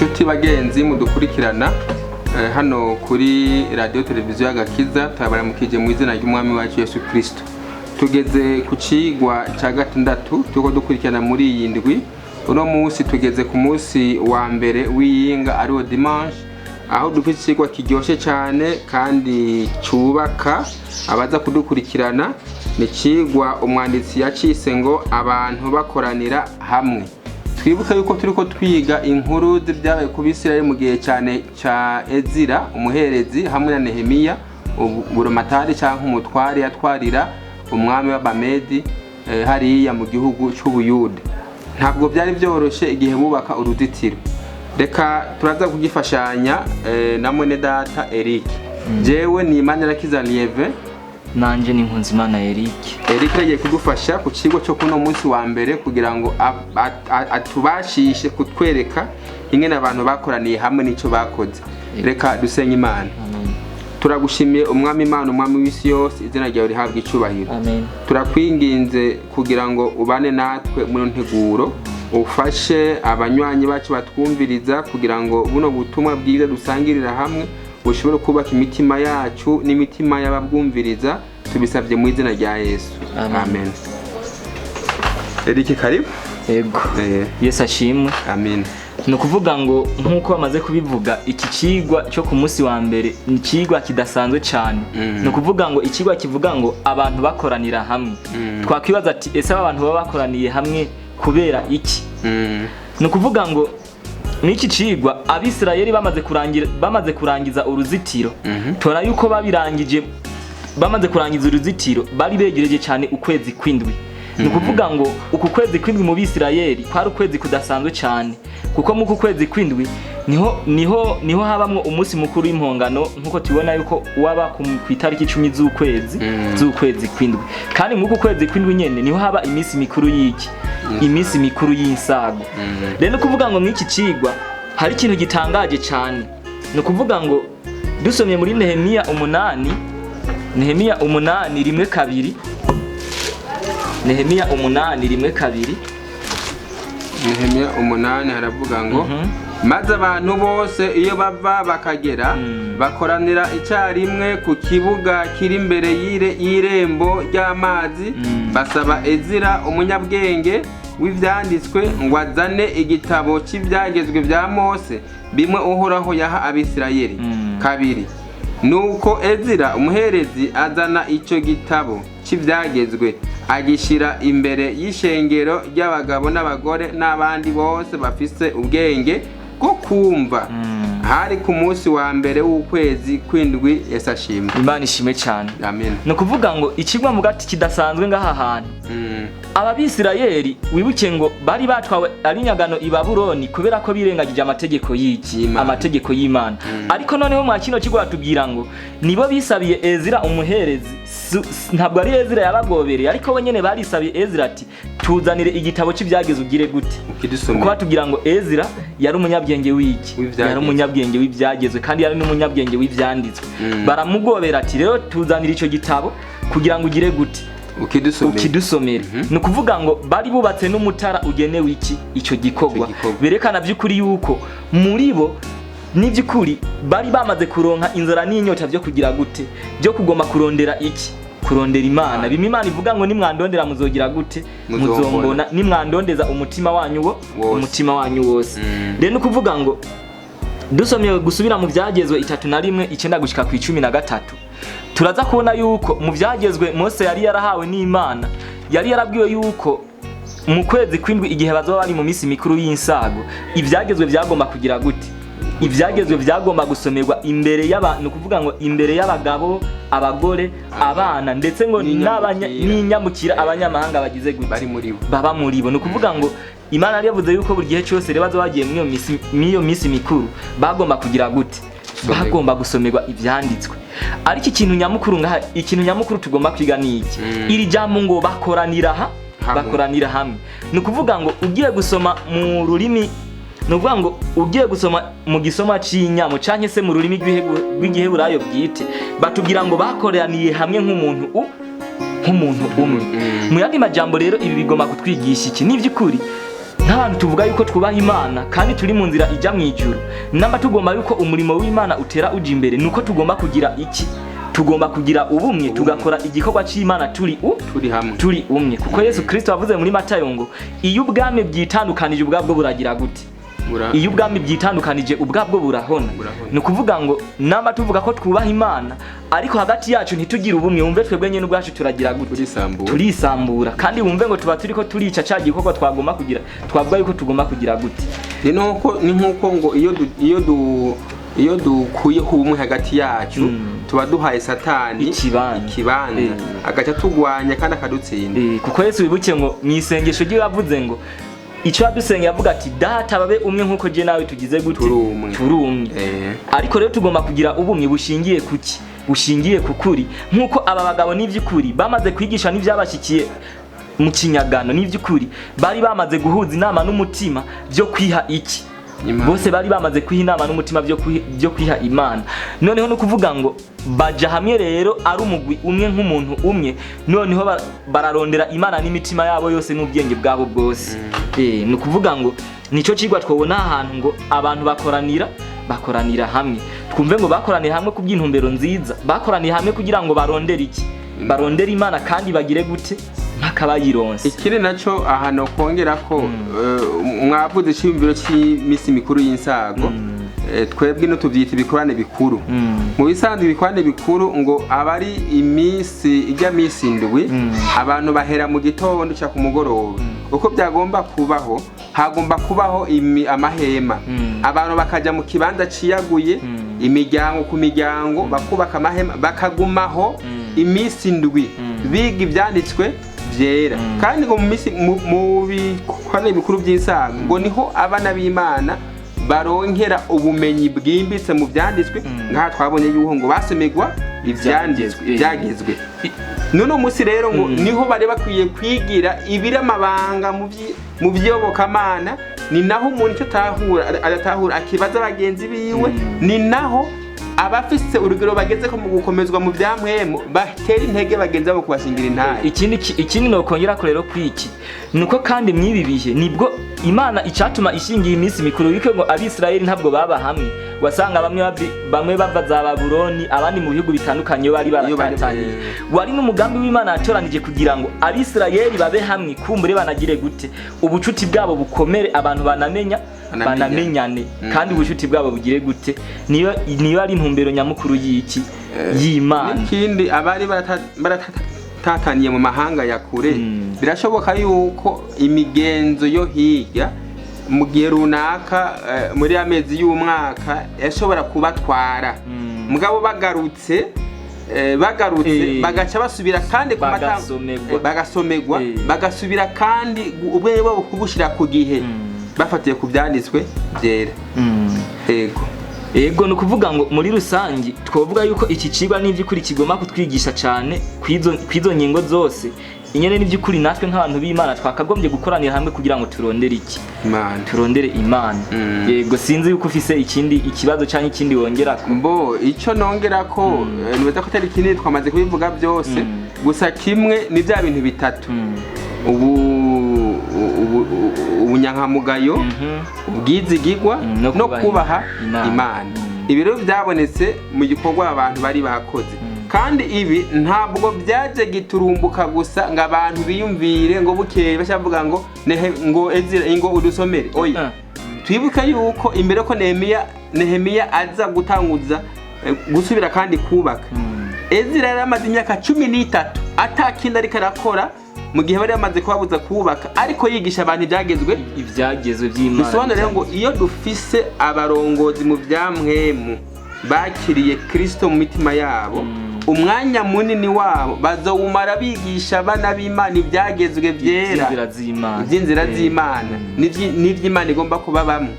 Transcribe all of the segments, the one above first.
Nshuti bagenzi mudukurikirana hano kuri radiyo televiziyo y'Agakiza, turabaramukije mu izina ry'Umwami wacu Yesu Kristo. Tugeze ku cigwa cya gatandatu turiko dukurikirana muri iyi ndwi. Uno munsi tugeze ku munsi wa mbere w'iyinga, ariwo dimanche, aho dufite icigwa kiryoshe cyane kandi cubaka abaza kudukurikirana. Ni icigwa umwanditsi yacise ngo "Abantu bakoranira hamwe". Twibuke yuko turiko twiga inkuru z'ibyabaye ku Bisirayeli mu gihe cyane cya Ezira umuherezi hamwe na Nehemiya buromatari cyangwa umutware yatwarira umwami w'Abamedi hariya mu gihugu c'Ubuyuda. Ntabwo byari byoroshe igihe bubaka uruzitiro. Reka turaza kugifashanya na mwene data Eric. Jewe ni Imanirakiza Lieve. Nanje ni Nkunzimana Eric. Eric yagiye kudufasha ku kigo cyo kuno munsi wa mbere kugira ngo atubashishe kutwereka ingene abantu bakoraniye hamwe n'icyo bakoze. Reka dusenye Imana. Amen. Turagushimiye, Umwami Imana, Umwami w'isi yose, izina ryawe rihabwa icubahiro. Amen. Turakwinginze kugira ngo ubane natwe muri nteguro, ufashe abanywanyi bacu batwumviriza kugira ngo buno butumwa bwiza dusangirira hamwe bushobore kubaka imitima yacu n'imitima y'ababwumviriza. Tubisabye mu izina rya Yesu. Amen. Amen. Eric, karibu. Yego. Yesu ashimwe. Amen. Ni ukuvuga ngo nk'uko bamaze kubivuga, iki cigwa cyo ku munsi wa mbere ni icigwa kidasanzwe cyane. Ni ukuvuga ngo icigwa kivuga ngo "Abantu bakoranira hamwe". Twakwibaza ati: "Ese aba bantu baba bakoraniye hamwe kubera iki?" Ni ukuvuga ngo n'iki cigwa, Abisirayeli bamaze kurangiza uruzitiro, tora yuko babirangije, bamaze kurangiza uruzitiro, bari begereje cyane ukwezi kw'indwi. Ni ukuvuga ngo uku kwezi kw'indwi mu Bisirayeli kwari ukwezi kudasanzwe cyane, kuko mu kwezi kw'indwi niho habamwo umunsi mukuru w'Impongano, nk'uko tubibona yuko waba ku itariki 10 z'ukwezi z'ukwezi kw'indwi. Kandi muri uku kwezi kw'indwi nyene niho haba iminsi mikuru y'iki, iminsi mikuru y'Insago. Rero ni ukuvuga ngo mw'iki cigwa hari ikintu gitangaje cyane. Ni ukuvuga ngo dusomye muri Nehemiya 8, Nehemiya 8:1-2, Nehemiya 8:1-2. Nehemiya 8 haravuga ngo: "Maze abantu bose iyo bava bakagera bakoranira icyarimwe ku kibuga kiri imbere y'irembo ry'amazi, basaba Ezira umunyabwenge w'ivyanditswe ngo azane igitabo cy'ivyagezwe vya Mose, bimwe Uhoraho yaha Abisirayeli." Kabiri: "Nuko Ezira umuherezi azana icyo gitabo cy'ivyagezwe, agishira imbere y'ishengero ry'abagabo n'abagore n'abandi bose bafise ubwenge bwo kumva. Hari ku munsi wa mbere w'ukwezi kw'indwi." Yesu ashimwe. Imana ishimwe cyane. Amen. Ni ukuvuga ngo ikigwa mu gati kidasanzwe ngaha hantu, aba Bisirayeli, wibuke ngo bari batwawe ari nyagano i Babuloni kubera ko birengagije amategeko y'iki? Y'Imana. Amategeko y'Imana. Ariko noneho mwa kino kigo batubwira ngo nibo bisabiye Ezira umuherezi. Ntabwo ari Ezira yabagobereye, ariko bo nyene barisabiye Ezira ati: "Tuzanire igitabo cy'ibyageze, ugire gute?" Ukidusomera. Kuko batubwira ngo Ezira yari umunyabwenge w'iki? W'ivyagezwe. Yari umunyabwenge w'ibyagezwe, kandi yari n'umunyabwenge w'ivyanditswe. Baramugobera ati: "Rero tuzanire icyo gitabo kugira ngo ugire gute?" Ukidusomera. Ukidusomere. Ni ukuvuga ngo bari bubatse n'umutara ugenewe iki, icyo gikorwa. Ico gikorwa. Berekana by'ukuri yuko muri bo n'iby'ukuri bari bamaze kuronka inzara n'inyota byo kugira gute, byo kugomba kurondera iki, kurondera Imana. Bimwe Imana ivuga ngo: "Nimwandondera muzogira gute?" Muzombona. "Muzombona nimwandondeza umutima wanyu wo Wose. umutima wanyu wose." Rero ni ukuvuga ngo dusomye gusubira mu Byagezwe 31:9 gushika ku 13, turaza kubona yuko mu byagezwe Mose yari yarahawe n'Imana, yari yarabwiwe yuko mu kwezi kw'indwi, igihe bazoba bari mu minsi mikuru y'Insago, ibyagezwe byagomba kugira gute? Ibyagezwe byagomba gusomerwa imbere y'abantu, ni ukuvuga ngo imbere y'abagabo, abagore, abana, ndetse ngo N'inyamukira. N'inyamukira, abanyamahanga bagize gute? Bari muri bo. Baba muri bo. Ni ukuvuga ngo Imana yari yavuze yuko buri gihe cyose rero bazoba bagiye muri iyo minsi mikuru bagomba kugira gute? Gusomerwa. Bagomba gusomerwa ibyanditswe. Ariko ikintu nyamukuru ngaha, ikintu nyamukuru tugomba kwiga ni iki: iri jambo ngo bakoranira aha Hamwe. Bakoranira hamwe. Ni ukuvuga ngo ugiye gusoma mu rurimi, ni ukuvuga ngo ugiye gusoma mu gisoma cy'inyamo canke se mu rurimi rw'Igiheburayo bwite, batubwira ngo bakoraniye hamwe nk'umuntu umwe. Mu yandi majambo rero, ibi bigomba kutwigisha iki? Ni iby'ukuri nk'abisirayeli bari bamaze kugira gute? Bari bamaze kurangiza Nk'abantu tuvuga yuko twubaha Imana kandi turi mu nzira ijya mu ijuru, namba tugomba yuko umurimo w'Imana utera uja imbere, nuko tugomba kugira iki? Tugomba kugira ubumwe, tugakora igikorwa c'Imana turi Turi hamwe. Turi umwe, kuko Yesu Kristo yavuze muri Matayo ngo iyo ubwami bwitandukanije ubwabwo buragira gute? Iyo ubwami bwitandukanije ubwabwo burahona. Burahona. Ni ukuvuga ngo namba tuvuga ko twubaha Imana ariko hagati yacu ntitugire ubumwe, wumve twebwe nyine ubwacu turagira gute? Turisambura. Turisambura, kandi wumve ngo tuba turiko turica ca gikorwa twagomba kugira, twavuga yuko tugomba kugira gute? Ni nkuko ngo iyo dukuyeho ubumwe hagati yacu, tuba duhaye Satani ikibanza. Ikibanza, agaca tugwanya kandi akadutsinda. Kuko Yesu, wibuke ngo mu isengesho ryiwe yavuze ngo icyo yadusengeye, avuga ati: "Data, babe umwe nk'uko je nawe tugize gute?" Turi umwe. Turi umwe. Ariko rero tugomba kugira ubumwe bushingiye kuki? Bushingiye ku kuri, nk'uko aba bagabo n'ivy'ukuri bamaze kwigisha n'ivyabashikiye mu kinyagano. N'ivy'ukuri bari bamaze guhuza inama n'umutima byo kwiha iki? Imana. Bose bari bamaze kwiha inama n'umutima byo kwiha Imana. Noneho no kuvuga ngo baja hamwe rero ari umugwi umwe, nk'umuntu umwe, noneho bararondera Imana n'imitima yabo yose n'ubwenge bwabo bwose. Ni ukuvuga ngo nico cigwa twobona ahantu ngo abantu bakoranira hamwe. Twumve ngo bakoranira hamwe ku bw'intumbero nziza, bakoraniye hamwe kugira ngo barondere iki? Barondere Imana, kandi bagire gute? Mpaka bayironse. Ikindi naco ahantu kongera ko mwavuze iciyumviro cy'iminsi mikuru y'insago. Twebwe no tuvyita ibikorane bikuru. Mu bisanzwe ibikorane bikuru ngo aba ari iminsi ijya minsi 7, abantu bahera mu gitondo cya ku mugoroba. Uko byagomba kubaho, hagomba kubaho amahema, abantu bakaja mu kibanza ciyaguye, imiryango ku miryango, bakubaka amahema, bakagumaho iminsi 7 biga ivyanditswe vyera. Kandi ngo mu minsi mu bikorane bikuru by'insago ngo niho abana b'Imana baronkera ubumenyi bwimbitse mu vyanditswe. Ngaha twabonye yuko ngo basomerwa ivyanditswe, ivyagezwe. None munsi rero ngo niho bari bakwiye kwigira ibiri amabanga mu vy'iyobokamana. Ni naho umuntu icyo atahura adatahura akibaza bagenzi biwe. Ni naho abafise urugero bageze ko mu gukomezwa mu vya mpwemu batera intege bagenzi babo kubashingira intahe. Ikindi nokongera ko rero kwiki nuko kandi mw'ibi bihe nibwo Imana icatuma ishingiye iminsi mikuru wike ngo Abisirayeli ntabwo baba hamwe. Wasanga bamwe bava za Babuloni, abandi mu bihugu bitandukanye bari Iyo bari baratataniye. Wari n'umugambi w'Imana yatoranije kugira ngo Abisirayeli babe hamwe, kumbure banagire gute? Ubucuti bwabo bukomere, abantu banamenya Banamenyane. Banamenyane, kandi ubucuti bwabo bugire gute? Niyo ari intumbero nyamukuru y'iki? Y'Imana. N'ikindi, abari baratataniye mu mahanga ya kure, birashoboka yuko imigenzo yo hirya mu gihe runaka, muri amezi y'umwaka yashobora kubatwara, mugabo bagarutse bagaca basubira kandi ku Bagasomerwa. Bagasomerwa, bagasubira kandi ubwenge bwabo kubushira ku gihe, bafatiye ku byanditswe byera. Ego. Ego, ni ukuvuga ngo muri rusange twavuga yuko iki cigwa n'ivy'ukuri kigomba kutwigisha cyane kw'izo ngingo zose inyene. N'ivy'ukuri natwe nk'abantu b'Imana twakagombye gukoranira hamwe kugira ngo turondere iki? Imana. Turondere Imana. Yego, sinzi yuko ufise ikindi ikibazo cyangwa ikindi wongera ko. Mbo icyo nongera ko, nibaza ko atari kinini, twamaze kubivuga byose. Gusa kimwe ni bya bintu bitatu: ubunyankamugayo, ubwizigigwa, no no kubaha kubaha Imana. Imana. Ibi rero byabonetse mu gikorwa abantu bari bakoze, kandi ibi ntabwo byaje giturumbuka gusa ngo abantu biyumvire ngo bukeye bashavuga ngo ngo Ezira ngo udusomere. Oya. Twibuke yuko imbere ko Nehemiya aza gutanguza gusubira kandi kubaka, Ezira yari amaze imyaka 13 atakindi ariko arakora, mu gihe bari bamaze kubabuza kubaka, ariko yigisha abantu ibyagezwe, ibyagezwe by'Imana. Bisobanura rero ngo iyo dufise abarongozi mu bya mpwemu bakiriye Kristo mu mitima yabo, umwanya munini wabo bazowumara bigisha abana b'Imana ibyagezwe byera, iby'inzira z'Imana. Iby'inzira z'Imana n'iby'Imana igomba kubabamo.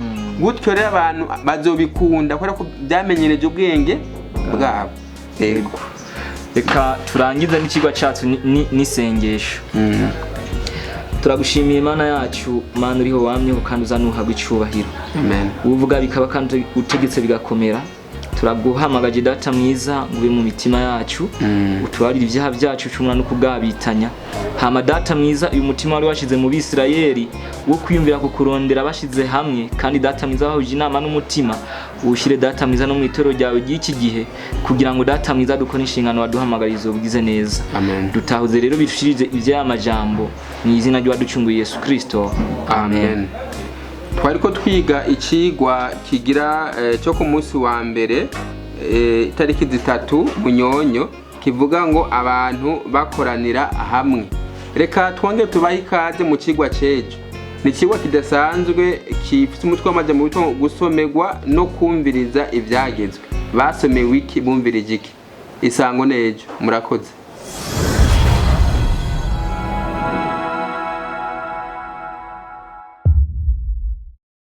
Gutyo rero abantu bazobikunda kubera ko byamenyereje ubwenge bwabo. Yego. Reka turangize n'ikigwa cyacu n'isengesho. Turagushimiye Imana yacu, Mana uriho wamyeho kandi uzanuhabwa icubahiro. Amen. Uvuga bikaba kandi utegetse bigakomera. Turaguhamagaje Data mwiza ngo ube mu mitima yacu, utubarire ibyaha byacu cumura no kugabitanya. Hama Data mwiza, uyu mutima wari washize mu Bisirayeli wo kwiyumvira kukurondera bashize hamwe, kandi Data mwiza bahuje inama n'umutima, uwushyire Data mwiza no mu itorero ryawe ry'iki gihe, kugira ngo Data mwiza dukore inshingano waduhamagariza ubugize neza. Amen. Dutahuze rero birushirize iby'aya majambo, mu izina ry'uwaducunguye Yesu Kristo. Amen. Twari ko twiga ikigwa kigira cyo ku munsi wa mbere, itariki 3 Munyonyo, kivuga ngo abantu bakoranira hamwe. Reka twongere tubahe ikaze mu kigwa cy'ejo. Ni ikigwa kidasanzwe gifite umutwe w'amajambo witwa ngo gusomerwa no kumviriza ibyagezwe. Basomewe iki? Bumvirije iki? Isango n'ejo. Murakoze.